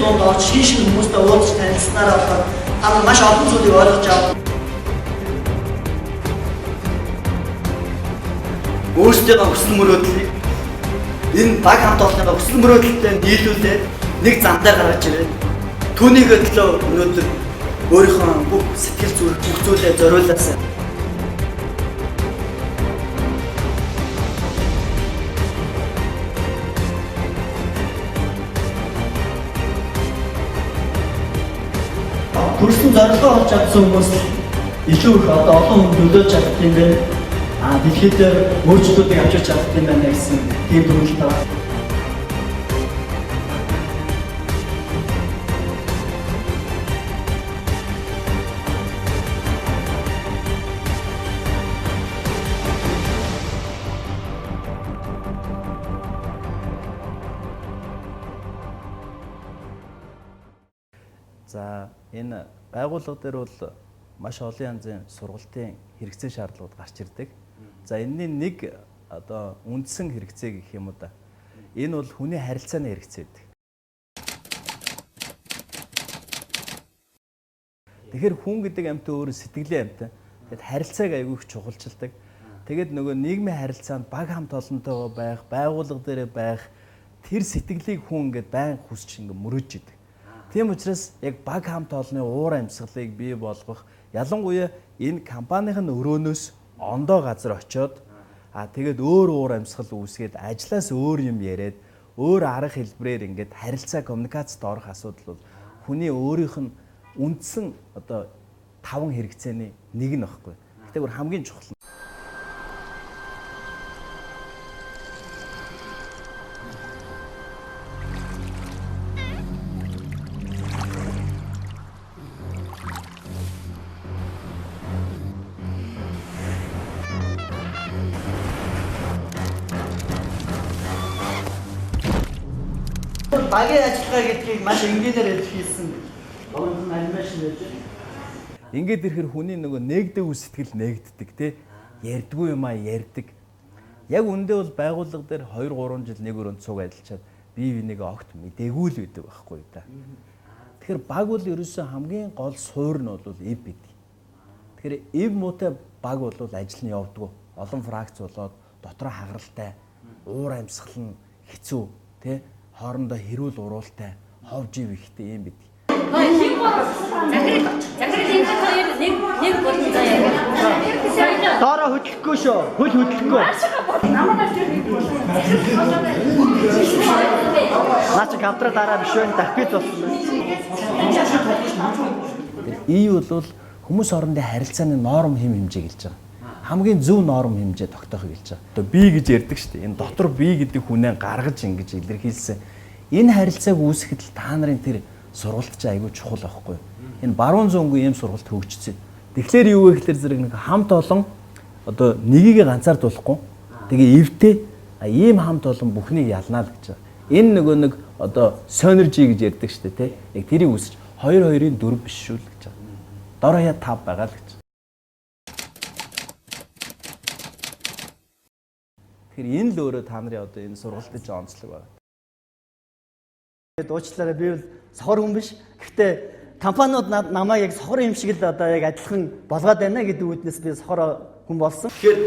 дунд орж шин шин хүмүүстэй уулзч танилцсанараа болохоор та нар маш олон зүйлийг ойлгож авах. Өөрсдийнхөө хүсэл мөрөөдлийг энэ баг хамт олонныхоо хүсэл мөрөөдөлтэй нийлүүлээд нэг замтай гаргаж ирээд түүнийхээ төлөө өнөөдөр өөрийнхөө бүх сэтгэл зүрх бүх зүйлээ зориулаасай. Төрсөн зорилгоо олж авсан хүмүүс илүү их одоо олон хүн нөлөөлж чаддаг юм байна. А дэлхийд дээр өөрчлөлтүүдийг авчирч чаддаг юм байна гэсэн тийм дүгнэлт байна. За, энэ байгууллага дээр бол маш олон янзын сургалтын хэрэгцээ шаардлагууд гарч ирдэг. За, энэний нэг одоо үндсэн хэрэгцээ гэх юм уу да. Энэ бол хүний харилцааны хэрэгцээ гэдэг. Тэгэхээр хүн гэдэг амьтан өөрөө сэтгэлийн амьтан. Тэгэд харилцааг аягүй их чухалчилдаг. Тэгээд нөгөө нийгмийн харилцаанд баг хамт олонтойгоо байх, байгууллага дээрээ байх тэр сэтгэлийг хүн ингээд байн хүсч ингээд мөрөөдж идэг. Тийм учраас яг баг хамт олонны уур амьсгалыг бий болгох, ялангуяа энэ компанийн өрөөнөөс ондоо газар очиод тэгээд өөр уур амьсгал үүсгээд ажлаас өөр юм яриад өөр арга хэлбэрээр ингээд харилцаа коммуникацид орох асуудал бол хүний өөрийнх нь үндсэн одоо таван хэрэгцээний нэг нь багхгүй. Гэтэ бүр хамгийн чухал нь. Багийн ажиллагаа гэдгийг маш энгийнээр илэрхийлсэн. Логон анимашн байж байна. Ингээд ирэхэр хүний нөгөө нээгдэг сэтгэл нээгддэг тий. Ярьдгүй юм а ярьдаг. Яг үндэ бол байгууллага дээр 2 3 жил нэг өрөөнд цуг ажиллачаад бие бинийгээ огт мдээгүй л байдаг байхгүй да. Тэгэхээр баг бол ерөөсөө хамгийн гол суур нь бол эв гэдэг. Тэгэхээр эв муутай баг бол ажил нь явдггүй. Олон фракц болоод дотроо хагаралтай, уур амьсгал нь хэцүү тий. Хоорондоо хэрүүл уруултай, хов жив ихтэй юм бид. Доороо хөдлөхгүй шүү. Хөл хөдлөхгүй. Наа чи компьютер дараа биш вэ? Давхиц болсон байна. Тэр ий бол хүмүүс хоорондын харилцааны норм хэм хэмжээ гэлж байгаа. Хамгийн зөв норм хэмжээ тогтоохыг хэлж байгаа. Одоо би гэж ярьдаг шүү дээ. Энэ дотор би гэдэг хүнээ гаргаж ингэж илэрхийлсэн. Энэ харилцааг үүсгэхэд л та нарын тэр сургалт чинь айгүй чухал байхгүй юу? Энэ баруун зүүнгүй ийм сургалт хөгжсөн. Тэгэхээр юу вэ гэхээр зэрэг нэг хамт олон одоо нэгийг ганцаардуулахгүй тэгээ эвтэй ийм хамт олон бүхнийг ялнаа л гэж байгаа. Энэ нөгөө нэг одоо synergy гэж ярьдаг шүү дээ тий. Яг тэрийг үүсэж 2 2-ын 4 биш шүү л гэж байгаа. Дор хаяа 5 байгаа л гэж. Тэгэхээр энэ л өөрөө та нарын одоо энэ сургалтын чинь онцлог байна. Тэгээд уучлаарай, би бол сохор хүн биш. Гэхдээ компаниуд намайг яг сохор юм шиг л одоо яг адилхан болгоод байна гэдэг үүднээс би сохор хүн болсон. Тэгэхээр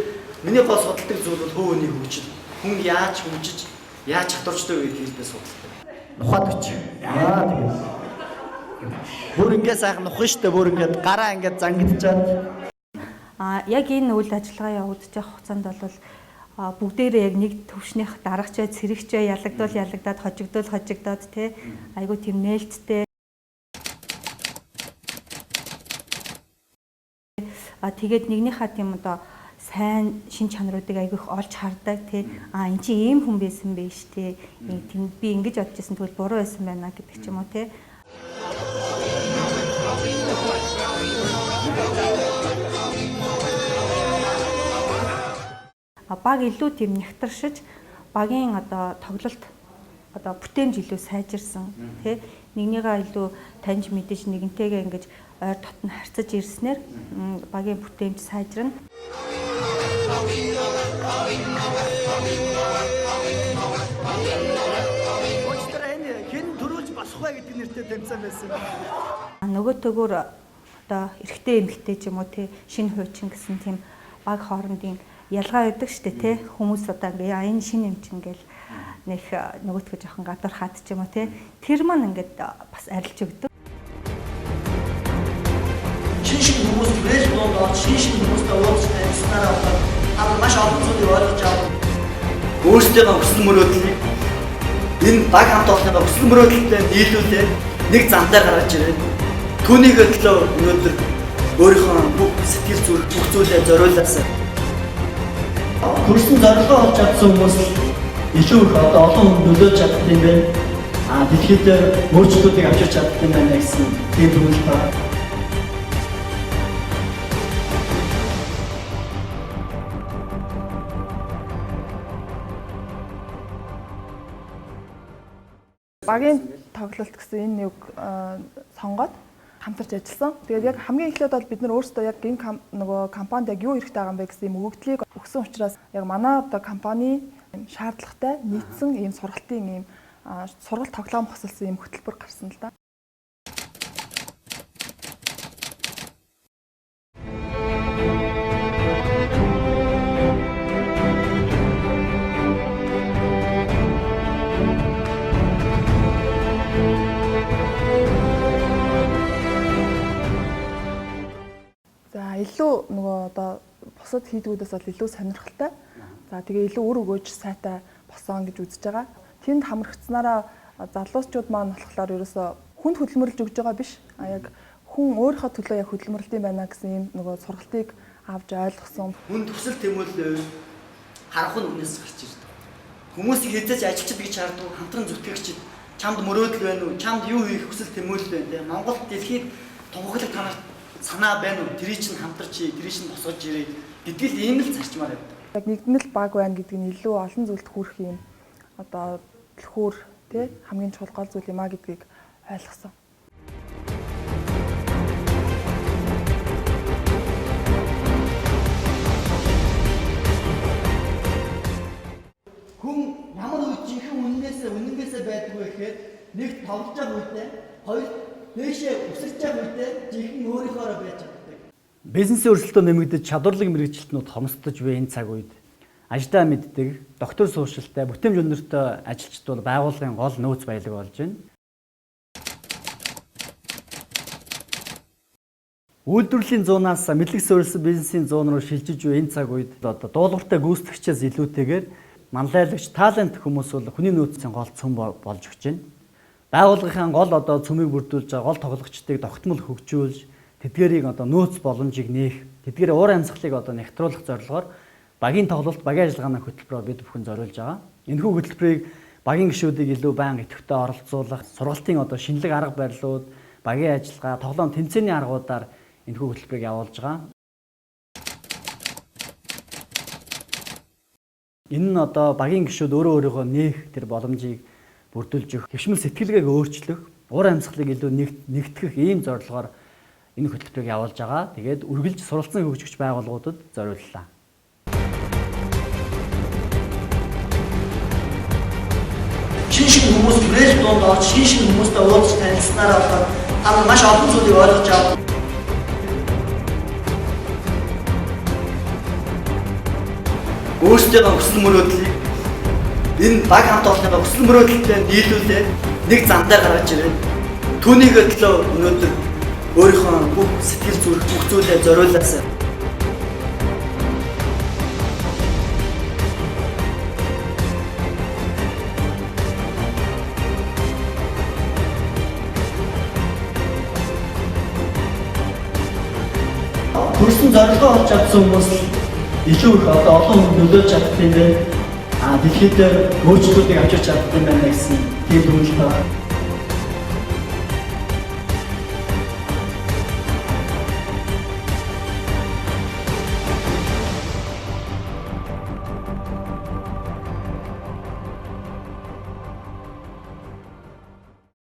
миний гол судалдаг зүйл бол хувь хүний хөгжил. Хүн яаж хөгжиж, яаж чадварчтай вэ гэдгийг би судалдаг. Нухаад өч. Аа тэгээд. Бүр ингээ сайхан нухна штэ, бүр ингээ гараа ингээ зангидчаад. Яг энэ үйл ажиллагаа явагдаж явах хугацаанд бол бүгдээрээ яг нэг төвшнийх дарагчаа, цэрэгчээ ялагдвал ялагдаад, хожигдвол хожигдоод тий. Айгуу тийм нээлттэй. Тэгээд нэгнийхээ тийм одоо сайн шин чанаруудыг айгүй их олж хардаг тий. Эн чинь ийм хүн байсан байж тий. Тийм би ингэж бодож исэн, тэгвэл буруу байсан байна гэдэг ч юм уу тий. Баг илүү тийм нягтаршиж, багийн одоо тоглолт одоо бүтээмж илүү сайжирсан тий. Нэгнийгээ илүү таньж мэдэж, нэгнтэйгээ ингэж ойр дотн харьцаж ирснээр багийн бүтээмж сайжирна. Уучлаарай, энэ хэн төрүүлж болох вэ гэдэг нэр жинтэй тэмцээн байсан. Нөгөө төгөөр одоо эрэгтэй эмэгтэй ч юм уу тий шинэ хуучин гэсэн тийм баг хоорондын ялгаа байдаг шүү дээ тий. Хүмүүс одоо ингээ энэ шинэ юм чинь ингээл нэх нөгөөтгөө жоохон гадуурхаад ч юм уу тий. Тэр маань ингээд бас арилж өгдөг. Шинэ хүмүүс түрээс дунд орж шинэ хүмүүстэй уулзч танилцсанараа болоод та нар маш олон зүйлийг ойлгож авах. Өөрсдийнхөө хүсэл мөрөөдлийг энэ баг хамт олонныхоо хүсэл мөрөөдөлтэй нийлүүлээд нэг замтай гаргаж ирээд түүнийхээ төлөө өнөөдөр өөрийнхөө бүх сэтгэл зүрх бүх зүйлээ зориулаасай. Төрсөн зорилгоо олж чадсан хүмүүс илүү их одоо олон хүнд нөлөөлж чаддаг юм байна. А дэлхийд өөрчлөлтүүдийг авчирч чаддаг юм байна гэсэн тийм дүгнэлт байна. Багийн тоглолт гэсэн энэ нэг сонгоод хамтарч ажилласан. Тэгээд яг хамгийн эхлээд бол бид нар өөрсдөө яг энэ нөгөө компанид яг юу хэрэгтэй байгаа юм бэ гэсэн юм өгөгдлийг өгсөн учраас яг манай одоо компани шаардлагатай нийцсэн ийм сургалтын ийм сургалт тоглоом хосолсон ийм хөтөлбөр гарсан л да. За илүү нөгөө одоо бусад хийдгүүдээс бол илүү сонирхолтой. За тэгээ илүү үр өгөөж сайтай босон гэж үзэж байгаа. Тэнд хамрагдсанараа залуучууд маань болохоор ерөөсөө хүнд хөдөлмөрлөж өгж байгаа биш. А яг хүн өөрийнхөө төлөө яг хөдөлмөрлөд юм байна гэсэн ийм нөгөө сургалтыг авч ойлгосон. Хүн төсөл тэмүүлэл харах нь үнээс гарч ирдэг. Хүмүүсийг хэзээ ч ажилчид гэж харддаг, хамтран зүтгэгчид чамд мөрөөдөл байна уу? Чамд юу хийх хүсэл тэмүүлэл байна те? Монгол дэлхийд тунхаглах танарт санаа байна уу? Тэрий чинь хамтарч хий, тэрий чинь босгож ирээ гэдгийг л ийм л зарчмаар байдаг. Яг нэгдмэл баг байна гэдэг нь илүү олон зүйлд хүрэх юм одоо түлхүүр тий хамгийн чухал гол зүйл юм а гэдгийг ойлгосон. Хүн ямар үед жинхэнэ үннээсээ үнэнгээсээ байдгүй вэ гэхээр нэгт тоглож байгаа үедээ, хоёр дээшээ өсөж байгаа үедээ жинхэнэ өөрийнхөөрөө байж чаддаг. Бизнесийн өрсөлдөөн нэмэгдэж чадварлаг мэргэжилтнүүд хомсдож буй энэ цаг үед ажлаа мэддэг, доктор сууршилтай, бүтээмж өндөртэй ажилчид бол байгууллагын гол нөөц баялаг болж байна. Үйлдвэрлэлийн зуунаас мэдлэг суурилсан бизнесийн зуун руу шилжиж буй энэ цаг үед одоо дуулууртай гүйцэтгэгчээс илүүтэйгээр манлайлагч, талант хүмүүс бол хүний нөөцийн гол цөм болж өгч байна. Байгууллагын гол одоо цөмийг бүрдүүлж байгаа гол тоглогчдыг тогтмол хөгжүүлж, тэдгээрийг одоо нөөц боломжийг нээх, тэдгээр уур амьсгалыг одоо нэгтруулах зорилгоор багийн тоглолт, багийн ажиллагааны хөтөлбөрөөр бид бүхэн зориулж байгаа. Энэхүү хөтөлбөрийг багийн гишүүдийг илүү байнга идэвхтэй оролцуулах, сургалтын одоо шинэлэг арга барилууд, багийн ажиллагаа, тоглоом тэмцээний аргуудаар энэхүү хөтөлбөрийг явуулж байгаа. Энэ нь одоо багийн гишүүд өөрөө өөрийгөө нээх тэр боломжийг бүрдүүлж өгөх, хэвшмэл сэтгэлгээг өөрчлөх, уур амьсгалыг илүү нэгтгэх ийм зорилгоор энэ хөтөлбөрийг явуулж байгаа. Тэгээд үргэлж суралцсан хөгжигч байгууллагуудад зориуллаа. Шинэ хүмүүс түрээс дунд орж шинэ хүмүүстэй уулзч танилцсанараа болоод та нар маш олон зүйлийг ойлгож авах. Өөрсдийнхөө хүсэл мөрөөдлийг энэ баг хамт олонныхоо хүсэл мөрөөдөлтэй нийлүүлээд нэг замтай гаргаж ирээд түүнийхээ төлөө өнөөдөр өөрийнхөө бүх сэтгэл зүрх бүх зүйлээ зориулаасай. Төрсөн зорилгоо олж чадсан хүмүүс илүү их одоо олон хүнд нөлөөлж чаддаг юм байна. А дэлхийд өөрчлөлтүүдийг авчирч чаддаг юм байна гэсэн тийм дүгнэлт байна.